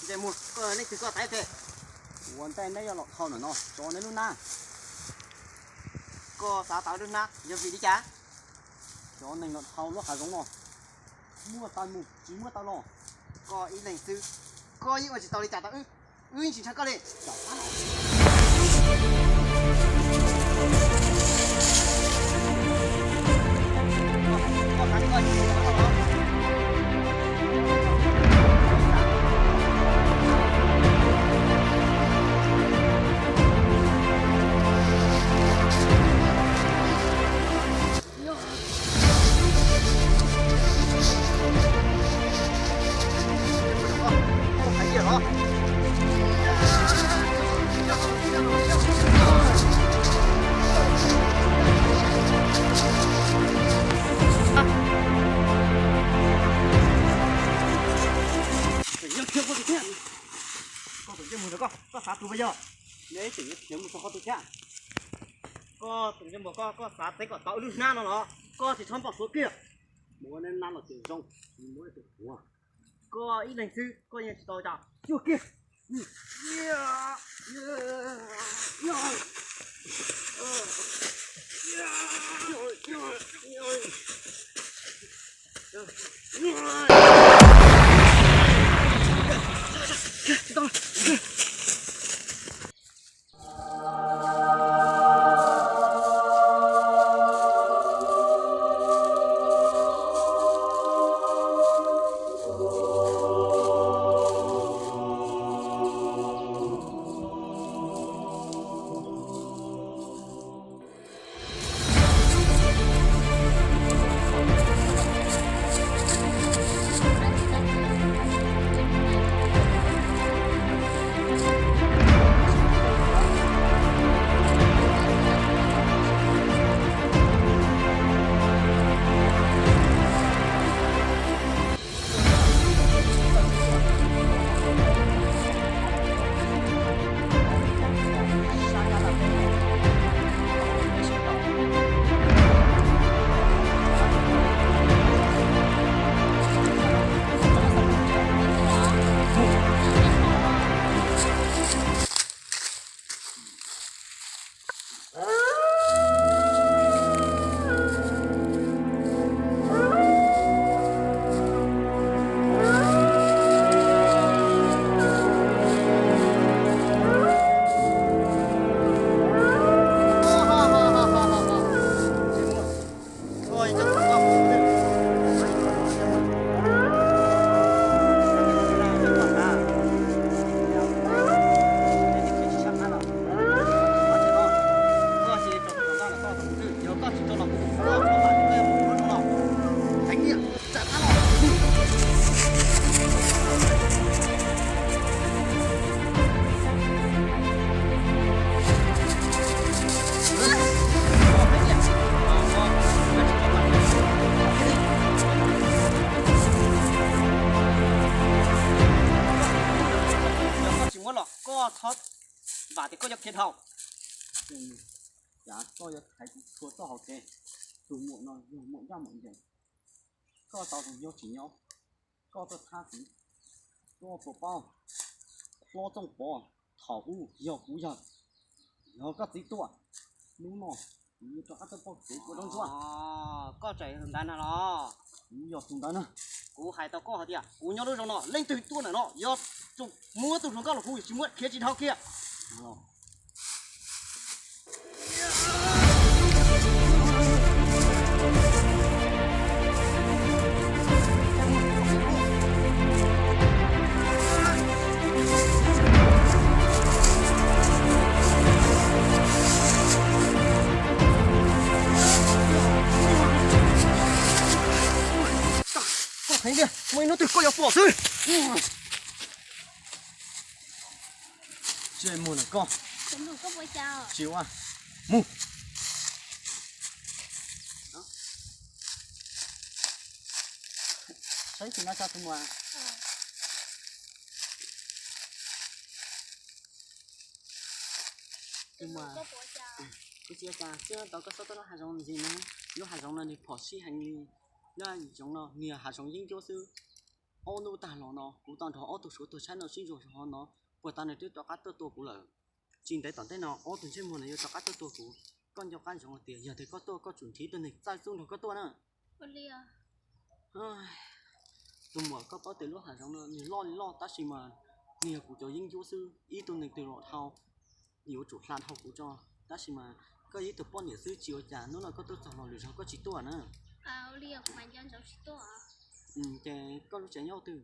Ces mus, koj leej twg koj tau ib teg? Ua ntej neb yuav los dhau ntawm no tso neb lub hnab. Koj xav tau lub hnab yog vim li cas? Cov neeg los dhau lub hav zoov no muaj taw mus tsis muaj taw los. Koj ib leeg xwb, koj yeej ua tsis tau li cas tau wb, wb yeej tsis ntshai koj li. Yog kiag koj tus thiab. Koj tus ntsej muag ntawd koj, koj xav tus puas yog? Neb tseem yuav khiav mus rau koj tus thiab. Koj tus ntsej muag koj, koj xav teb kom tau wb lub hnab no los? Koj tsis txhob npau suav kiag. Muab neb hnab los tseem zoo, tsis muab tus puas. Koj ib leeg xwb koj yeej tsis tau cas, cuag kiag. Yog koj tsis muab los koj txhob vam tias koj yuav khiav dhau. Cas koj yuav thaiv kuv txhua txoj hauv kev? Tus muam no yog muam ncaj muam ncees, koj tau tus yau tsim nyog, koj tuaj thab kuv, koj puas paub hlob Txooj Pov thaum ub yog kuv yawg, yog koj txiv tuaj, hnub no kuv yuav rov qab tuaj pauj tsev ua zaub ntsuab. Koj tseem yog tus ntawd na los? Kuv yog tus ntawd na. Kuv hais tau koj hais tias kuv nyob lub zos no leej twg tuaj ntawm no yog muab tus hluas nkauj los hu tsis muab khiav tsis dhau kiag. Koj heev tiag, muaj ib hnub twg koj yuav pom xwb. Tsis mus lawm koj. Tsis ua. Mus. Saib tim no tso tus muam. Tus muam, kuv tsis ua cas, twb tau koj txhob tuaj lub hav zoov ntxiv na. Lub hav zoov no nws phom sij heev li. Lub hav zoov no nws yog hav zoov yeeb ncuab xwb. Ob hnub tag los no kuv tau nrog ob tug Suav tuag tshaib no sib ntsuas zog no, puag ta nws twb rov qab tuaj tua kuv lawm. Tsis ntev tom ntej no ob tug ntsej muag no yuav rov qab tuaj tua kuv. Koj nco qab ntsoov hais tias yog tias koj tuaj koj tsum nrhiav ib tug neeg txawj txuj nrog koj tuaj na. Tus muam, koj paub tias lub hav zoov no nws loj li loj tab sis mas nws yog kuv cov yeeb ncuab xwb, ib tug neeg twg los dhau yuav tsum hla dhau kuv tso. Tab sis mas koj yog ib tug poj niam xwb tsis ua cas, hnub no koj tuaj txog los lwm zaus koj tsis tuaj na. Ces koj lub tsev nyob twg?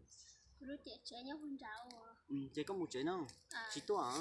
Ces koj mus tsev na, tsis tuaj.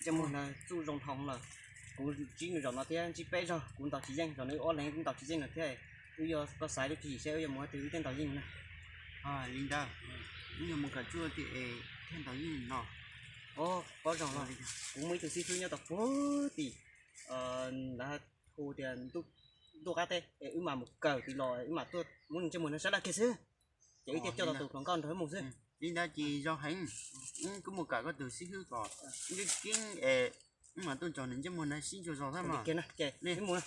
Ntsej muag no txuj zoo dhau lawm. Kuv ntsib nws zaum no thiab ntsib peb zaug kuv ntaus tsis yeej, zaum no wb ob leeg ntaus tsis yeej lawm thiab. Wb yuav tau xaiv lub tswv yim seb wb yuav mus ua twg wb thiaj ntaus yeej na. Li ntawd, wb yuav mus kawm txuj tim es thiaj ntaus yeej no. Pob zaug los kuv muaj ib tug xib fwb nyob tau puag tim, lawv hu tias ntuj qab teb es wb mam mus kawm tim los wb mam tuaj muab nws ntsej muag no saib laj kiag xwb. Ces wb thiaj coj tau tus hluas nkauj nrog wb mus xwb. Li ntawd ces zoo heev. Wb kuj mus kawm koj tus xib fwb kom wb keeb es wb mam tuaj nrog nws ntsej muag no sib ntsuas zog thiab mas. Wb mus.